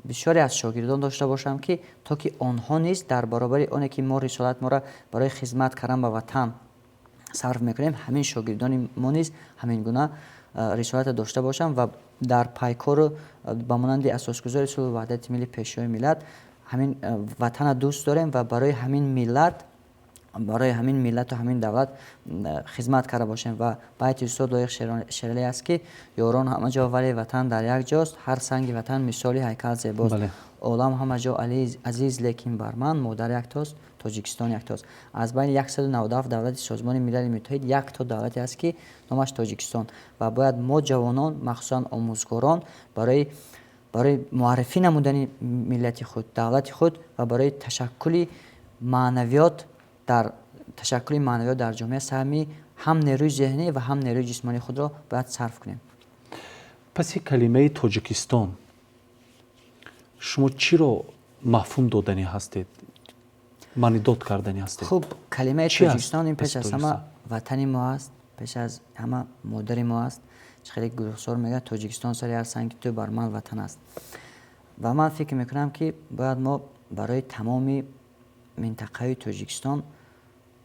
бисёре аз шогирдон дошта бошам, ки то ки онҳо низ дар баробари оне ки мо рисолат моро барои хизмат кардан ба ватан сарф мекунем, ҳамин шогирдони мо низ ҳамин гуна рисолата дошта бошанд ва дар пайкору ба монанди асосгузори сулҳу ваҳдати миллӣ, Пешвои миллат, ҳамин ватана дӯст дорем ва барои ҳамин миллат, барои ҳамин миллату ҳамин давлат хизмат карда бошем. Ва байти устод Лоиқ Шералӣ аст, ки ёрон ҳама ҷо, вале ватан дар як ҷост, ҳар санги ватан мисоли ҳайкал зебост, олам ҳама ҷо азиз, лекин бар ман модар яктост, Тоҷикистон яктост. Аз байни 197 давлати Созмони Милали Муттаҳид якто давлате аст, ки номаш Тоҷикистон. Ва бояд мо ҷавонон, махсусан омӯзгорон, барои муаррифӣ намудани миллати худ, давлати худ ва барои ташаккули маънавиёт дар ҷомеа саҳми ҳам нерӯи зеҳнӣ ва ҳам нерӯи ҷисмонии худро бояд сарф кунем. Паси калимаи Тоҷикистон шумо чиро мафҳум доданӣ ҳастед, маънидод карданӣ ҳастед? Хуб, калимаи Тоҷикистон ин пеш аз ҳама ватани мо аст, пеш аз ҳама модари мо аст. Чӣ хеле Гулрухсор мегӯяд: «Тоҷикистон сари ҳар санги ту бар ман ватан аст». Ва ман фикр мекунам, ки бояд мо барои тамоми минтақаи Тоҷикистон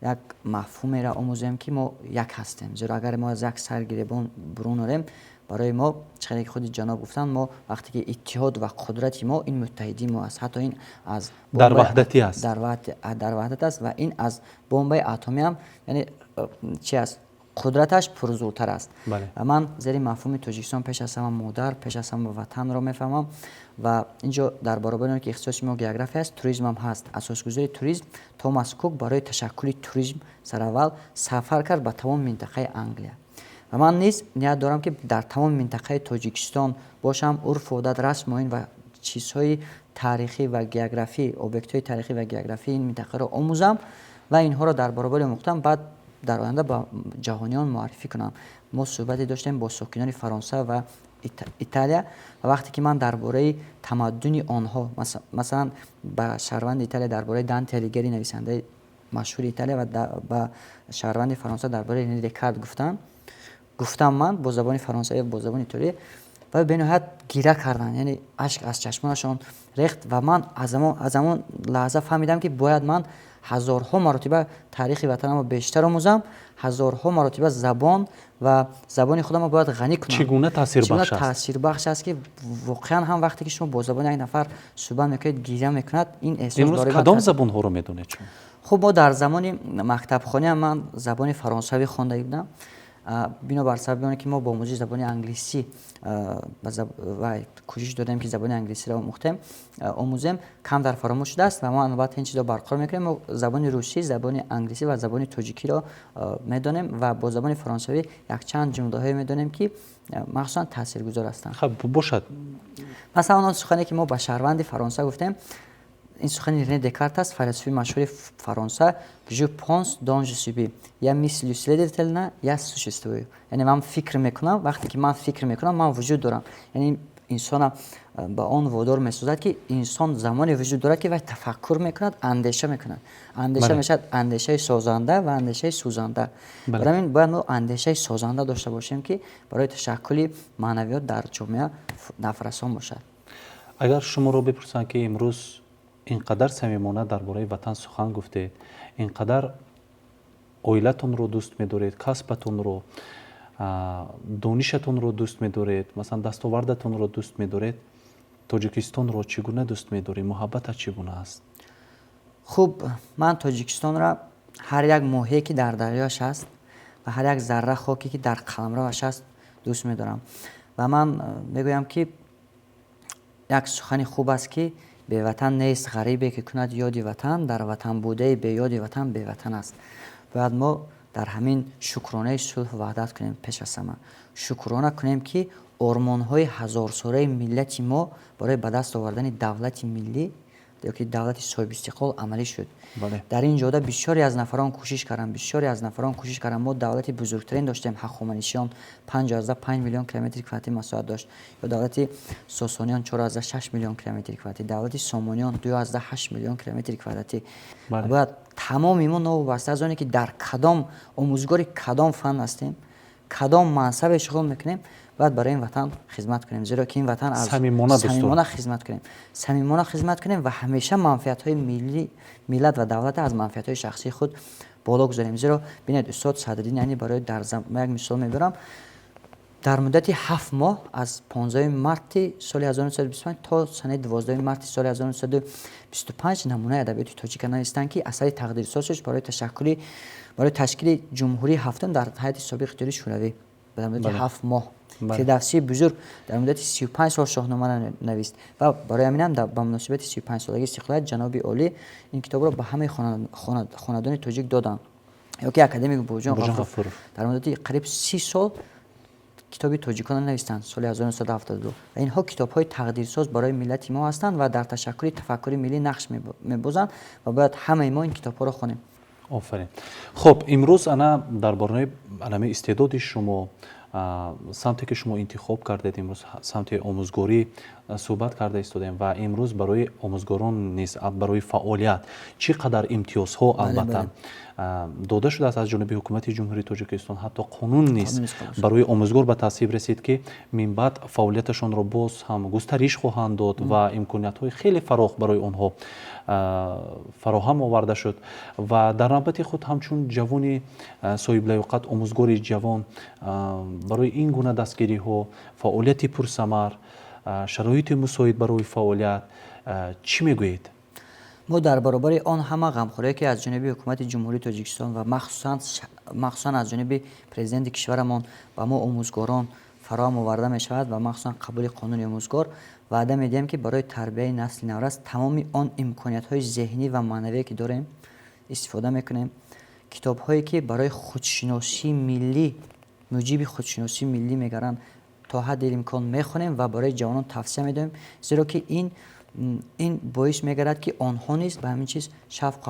як мафҳумеро омӯзем, ки мо як ҳастем, зеро агар мо аз як сар гиребон бурун орем, барои мо, чӣ хеле ки худи ҷаноб гуфтанд, мо вақте ки иттиҳод ва қудрати мо ин муттаҳидии мо аст, ҳатто ин аз дар ваҳдатӣ аст. Дар ваҳдат аст ва ин аз бомбаи атомӣ ҳам, яъне чи аст, қудраташ пурзӯртар аст. Ва ман зери мафҳуми Тоҷикистон пеш аз ҳама модар, пеш аз ҳама ватанро мефаҳмам. Ва инҷо дар баробари он ки ихтисоси мо география аст, туризмам ҳаст. Асосгузори туризм Томас Кук барои ташаккули туризм сараввал сафар кард ба тамоми минтақаи Англия. Ва ман низ ният дорам, ки дар тамоми минтақаи Тоҷикистон бошам, урфу одат, расму оин ва чизҳои таърихӣ ва географӣ, объектҳои таърихӣ ва географии ин минтақаро омӯзам ва инҳоро дар баробари омӯхтан баъд дар оянда ба ҷаҳониён муаррифӣ кунам. Мо суҳбате доштем бо сокинони Фаронса ва Италия ва вақте ки ман дар бораи тамаддуни онҳо, масалан, ба шаҳрванди Италия дар бораи Данте Алигери, нависандаи машҳури Италия, ва ба шаҳрванди Фаронса дар бораи Рене Декарт гуфтам, ман бо забони фаронсавӣ, бо забони итолиё Ва бениҳоят гира карданд, яъне ашк аз чашмонашон рехт. Ва ман аз ҳамон лаҳза фаҳмидам, ки бояд ман ҳазорҳо маротиба таърихи ватанамро бештар омӯзам, ҳазорҳо маротиба забон ва забони худамро бояд ғанӣ кунам. Чӣ гуна таъсирбахш аст? Таъсирбахш аст, ки воқеан ҳам вақте ки шумо бо забони як нафар суҳбат мекунед, гиря мекунад, ин эҳсос. Имрӯз кадом забонҳоро медонед шумо? Хуб, мо дар замони мактабхонӣ ман забони фаронсавӣ хонда будам. Бинобар сабаби оне ки мо бо омӯзиши забони англисӣ кӯшиш додем, ки забони англисиро омӯхтем, омӯзем, камтар фаромӯш шудааст ва мо албатта ин чизро барқарор мекунем. Мо забони русӣ, забони англисӣ ва забони тоҷикиро медонем ва бо забони фаронсавӣ якчанд ҷумлаҳое медонем, ки махсусан таъсиргузор ҳастанд. Хуб, бошад. Масалан, он сухане ки мо ба шаҳрванди Фаронса гуфтем, ин сухани Рене Декарт аст, файласуфи машҳури Фаронса: «Je pense, donc je suis. Я мыслю, следовательно, я существую». Яъне ман фикр мекунам, вақте ки ман фикр мекунам, ман вуҷуд дорам. Яъне инсона ба он водор месозад, ки инсон замоне вуҷуд дорад, ки вай тафаккур мекунад, андеша мекунад. Андеша мешавад андешаи созанда ва андешаи сӯзанда. Барои ҳамин бояд мо андешаи созанда дошта бошем, ки барои ташаккули маънавиёт дар ҷомеа нафрасон бошад. Агар шуморо бипурсанд, ки имрӯз ин қадар самимона дар бораи ватан сухан гуфтед, ин қадар оилатонро дӯст медоред, касбатонро, донишатонро дӯст медоред, масалан, дастовардатонро дӯст медоред, Тоҷикистонро чӣ гуна дӯст медоред, муҳаббатат чӣ гуна аст? Хуб, ман Тоҷикистонро ҳар як моҳие, ки дар дарёяш аст, ва ҳар як зарра хоке, ки дар қаламраваш аст, дӯст медорам. Ва ман мегӯям, ки як сухани хуб аст, ки беватан нест ғарибе, ки кунад ёди ватан, дар ватан будаи беёди ватан беватан аст. Бояд мо дар ҳамин шукронаи сулҳу ваҳдат кунем. Пеш аз ҳама шукрона кунем, ки ормонҳои ҳазорсолаи миллати мо барои ба даст овардани давлати миллӣ ёки давлати соҳибистиқлол амалӣ шуд. Дар ин ҷода бисёре аз нафарон кӯшиш карданд, бисёре аз нафарон кӯшиш карданд. Мо давлати бузургтарин доштем, Ҳахоманишиён, 5,5 миллион километри квадратӣ масоҳат дошт, ё давлати Сосониён, 4,6 миллион километри квадратӣ, давлати Сомониён, 2,8 миллион километри квадратӣ. Бояд тамоми мо, новобаста аз оне ки дар кадом омӯзгори кадом фан ҳастем, кадом мансабе шуғл мекунем, бояд барои ин ватан хизмат кунем, зеро ки ин ватан аз самимона хизмат кунем, самимона хизмат кунем ва ҳамеша манфиатҳои милли, миллат ва давлат аз манфиатҳои шахсии худ боло гузорем. Зеро бинед, устод Садриддин Айнӣ барои дар як мисол мебарам, дар муддати 7 моҳ аз 15 марти соли 1925 то санаи 12 марти соли 1925 намунаи адабиёти тоҷика навистанд, ки асари тақдирсоз шуд барои ташаккули, барои ташкили ҷумҳурии ҳафтум дар ҳайати собиқ Иттиҳоди Шӯравӣ. Дар муддати 7 моҳ Фирдавсии бузург дар муддати 35 сол Шоҳнома навист. Ва барои ҳаминам ба муносибати 35-солагии истиқлолият ҷаноби олӣ ин китобро ба ҳамаи хонадони тоҷик доданд. Ё ки академик Бобоҷон Ғафуров дар муддати қариб 30 сол китоби тоҷиконро навистанд соли 1972. Ва инҳо китобҳои тақдирсоз барои миллати мо ҳастанд ва дар ташаккули тафаккури миллӣ нақш мебозанд ва бояд ҳамаи мо ин китобҳоро хонем. Офарин. Хуб, имрӯз ана дар бораи анами истеъдоди шумо, самте ки шумо интихоб кардед, имрӯз самти омӯзгорӣ, суҳбат карда истодем. Ва имрӯз барои омӯзгорон низ барои фаъолият чӣ қадар имтиёзҳо албатта дода шудааст аз ҷониби ҳукумати Ҷумҳурии Тоҷикистон. Ҳатто қонун низ барои омӯзгор ба тасвиб расид, ки минбаъд фаъолияташонро боз ҳам густариш хоҳанд дод ва имкониятҳои хеле фарох барои онҳо фароҳам оварда шуд. Ва дар навбати худ, ҳамчун ҷавони соҳиблаёқат, омӯзгори ҷавон, барои ин гуна дастгириҳо, фаъолияти пурсамар, шароити мусоид барои фаъолият чӣ мегӯед? Мо дар баробари он ҳама ғамхорие, ки аз ҷониби ҳукумати Ҷумҳурии Тоҷикистон ва махсусан аз ҷониби президенти кишварамон ба мо омӯзгорон фароҳам оварда мешавад ва махсусан қабули қонуни омӯзгор, ваъда медиҳем, ки барои тарбияи насли наврас тамоми он имкониятҳои зеҳнӣ ва маънавие, ки дорем, истифода мекунем. Китобҳое, ки барои худшиносии миллӣ, муҷиби худшиносии миллӣ мегаранд, то ҳадди имкон мехонем ва барои ҷавонон тавсия медиҳем, зеро ки ин боис мегардад, ки онҳо низ ба ҳамин чиз шавқу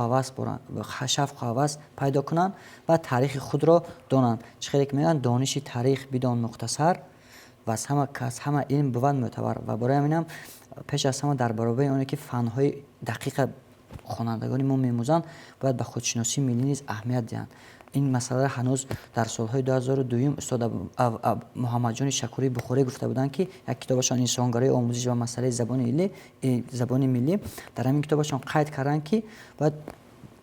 ҳавас пайдо кунанд ва таърихи худро донанд. Чӣ хеле ки мегӯянд: «Дониши таърих бидон мухтасар ва аз ҳама илм бувад мӯътабар». Ва барои ҳаминам пеш аз ҳама, дар баробари оне ки фанҳои дақиқа хонандагони мо меомӯзанд, бояд ба худшиносии миллӣ низ аҳамият диҳанд. Ин масъаларо ҳанӯз дар солҳои 2002 устод Муҳаммадҷони Шакурии Бухорӣ гуфта буданд, ки як китобашон «Инсонгарои омӯзиш ва масъалаи забони миллӣ», дар ҳамин китобашон қайд карданд, ки бояд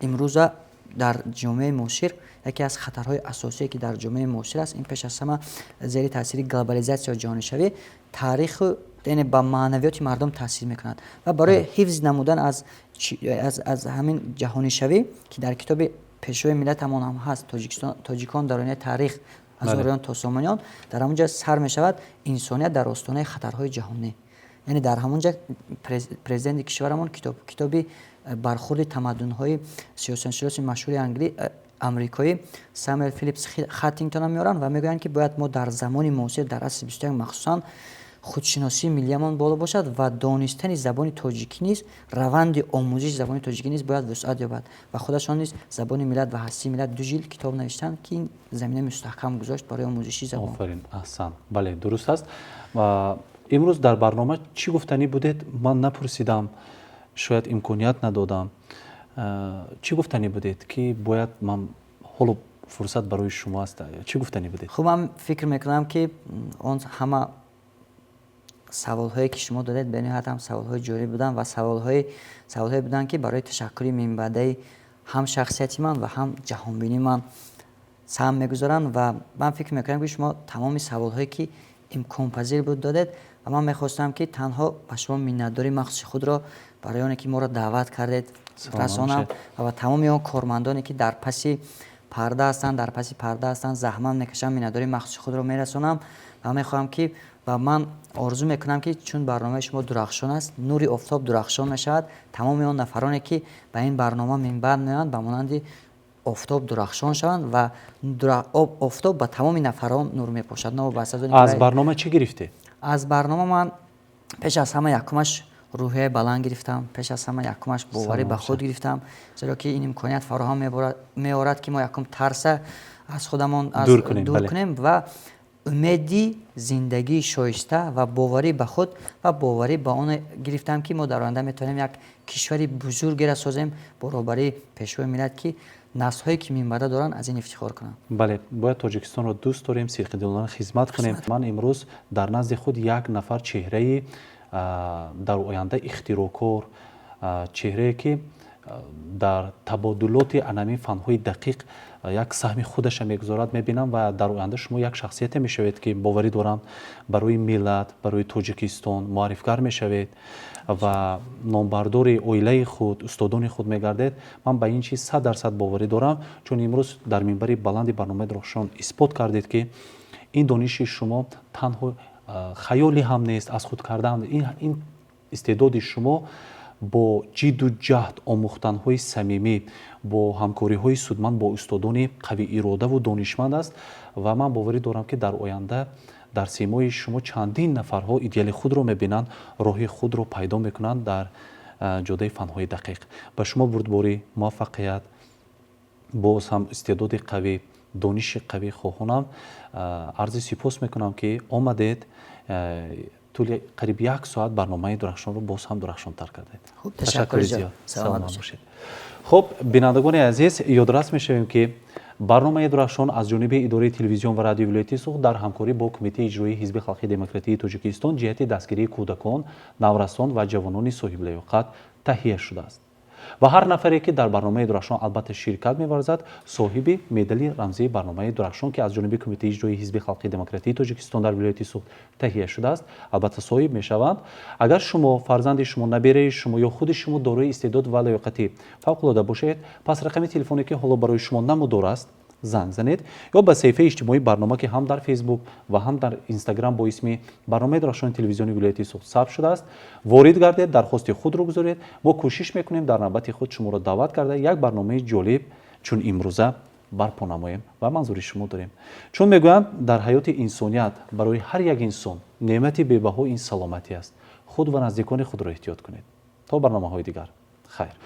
имрӯза дар ҷомеаи муосир яке аз хатарҳои асосие, ки дар ҷомеаи муосир аст, ин пеш аз ҳама зери таъсири глобализатсия, ҷаҳонишавӣ, таъриху, яъне ба маънавиёти мардум таъсир мекунад ва барои ҳифз намудан аз ҳамин ҷаҳонишавӣ, ки дар китоби Пешвои миллатамон ҳам ҳаст, «Тоҷикистон, тоҷикон дар оинаи таърих аз ориён то сомониён», дар ҳамон ҷо сар мешавад «Инсоният дар остонаи хатарҳои ҷаҳонӣ». Яъне дар ҳамон ҷо президенти кишварамон китоби «Бархурди тамаддунҳои» сиёсатшиноси машҳури амрикоӣ Самюэл Филипс Хантингтонро меоранд ва мегӯянд, ки бояд мо дар замони муосир, дар асри 21, махсусан худшиносии миллиямон боло бошад ва донистани забони тоҷикӣ низ, раванди омӯзиши забони тоҷикӣ низ бояд вусъат ёбад. Ва худашон низ «Забони миллат ва ҳастии миллат», ду ҷилд китоб навиштанд, ки ин замина мустаҳкам гузошт барои омӯзиши забон. Офарин, аҳсан, бале, дуруст аст. Ва имрӯз дар барнома чӣ гуфтанӣ будед? Ман напурсидам, шояд имконият надодам. Чӣ гуфтанӣ будед, ки бояд ман ҳоло фурсат барои шумо аст, чӣ гуфтанӣ будед? Хуб, ман фикр мекунам, ки он ҳама саволҳое, ки шумо додед, бениҳоят ҳам саволҳои ҷолиб буданд ва саволҳое буданд, ки барои ташаккули минбаъдаи ҳам шахсияти ман ва ҳам ҷаҳонбинии ман саҳм мегузоранд. Ва ман фикр мекунам, ки шумо тамоми саволҳое, ки имконпазир буд, додед ва ман мехостам, ки танҳо ба шумо миннатдории махсуси худро барои оне, ки моро даъват кардед, расонам ва ба тамоми он кормандоне, ки дар паси парда ҳастанд, заҳмат мекашанд, миннатдории махсуси худро мерасонам. Ва мехоҳам ки ва ман орзу мекунам, ки чун барномаи шумо дурахшон аст, нури офтоб дурахшон мешавад, тамоми он нафароне, ки ба ин барнома минбаъд меоянд, ба монанди офтоб дурахшон шаванд ва офтоб ба тамоми нафарон нур мепошад. Аз барнома чӣ гирифтед? Аз барнома ман пеш аз ҳама якумаш рӯҳияи баланд гирифтам, пеш аз ҳама якумаш боварӣ ба худ гирифтам, зеро ки ин имконият фароҳам меорад, ки мо якум тарса аз худамон дур кунем ва умеди зиндагии шоиста ва боварӣ ба худ ва боварӣ ба он гирифтам, ки мо дар оянда метавонем як кишвари бузургеро созем бо роҳбарии Пешвои миллат, ки наслҳое, ки минбаъда доранд, аз ин ифтихор кунанд. Бале, бояд Тоҷикистонро дӯст дорем, сидқидилона хизмат кунем. Ман имрӯз дар назди худ як нафар чеҳраи дар оянда ихтироъкор, чеҳрае, ки дар табодулоти анамин фанҳои дақиқ як саҳми худаша мегузорад, мебинам. Ва дар оянда шумо як шахсияте мешавед, ки боварӣ дорам, барои миллат, барои Тоҷикистон муаррифгар мешавед ва номбардори оилаи худ, устодони худ мегардед. Ман ба ин чиз 100% боварӣ дорам, чун имрӯз дар минбари баланди барномаи Дурахшон исбот кардед, ки ин дониши шумо танҳо хаёлӣ ҳам нест, аз худ кардан. Ин истеъдоди шумо бо ҷидду ҷаҳд, омӯхтанҳои самимӣ, бо ҳамкориҳои судманд бо устодони қавииродаву донишманд аст. Ва ман боварӣ дорам, ки дар оянда дар симои шумо чандин нафарҳо идеали худро мебинанд, роҳи худро пайдо мекунанд дар ҷодаи фанҳои дақиқ. Ба шумо бурдборӣ, муваффақият, боз ҳам истеъдоди қавӣ, дониши қавӣ хоҳонам. Арзи сипос мекунам, ки омадед, тӯли қариб як соат барномаи Дурахшонро боз ҳам дурахшонтар кардед. Ташаккури зиёд, саломат бошед. Хуб, бинандагони азиз, ёдрас мешавем, ки барномаи Дурахшон аз ҷониби идораи телевизион ва радиои вилояти Суғд дар ҳамкорӣ бо Кумитаи иҷроии Ҳизби халқии демократии Тоҷикистон ҷиҳати дастгирии кӯдакон, наврасон ва ҷавонони соҳиблаёқат таҳия шудааст. Ва ҳар нафаре, ки дар барномаи Дурахшон албатта ширкат меварзад, соҳиби медали рамзии барномаи Дурахшон, ки аз ҷониби Кумитаи иҷроии Ҳизби халқии демократии Тоҷикистон дар вилояти Суғд таҳия шудааст, албатта соҳиб мешаванд. Агар шумо, фарзанди шумо, набераи шумо ё худи шумо дорои истеъдод ва лаёқати фавқулода бошед, пас рақами телефоне, ки ҳоло барои шумо намудор аст, занг занед ё ба саҳифаи иҷтимоии барнома, ки ҳам дар Фейсбук ва ҳам дар Инстаграм бо исми барномаи Дурахшони телевизиони вилояти Суғд сабт шудааст, ворид гардед, дархости худро гузоред. Мо кӯшиш мекунем дар навбати худ шуморо даъват карда, як барномаи ҷолиб чун имрӯза барпо намоем ва манзури шумо дорем. Чун мегӯянд, дар ҳаёти инсоният барои ҳар як инсон неъмати бебаҳо ин саломатӣ аст. Худ ва наздикони худро эҳтиёт кунед. То барномаҳои дигар, хайр.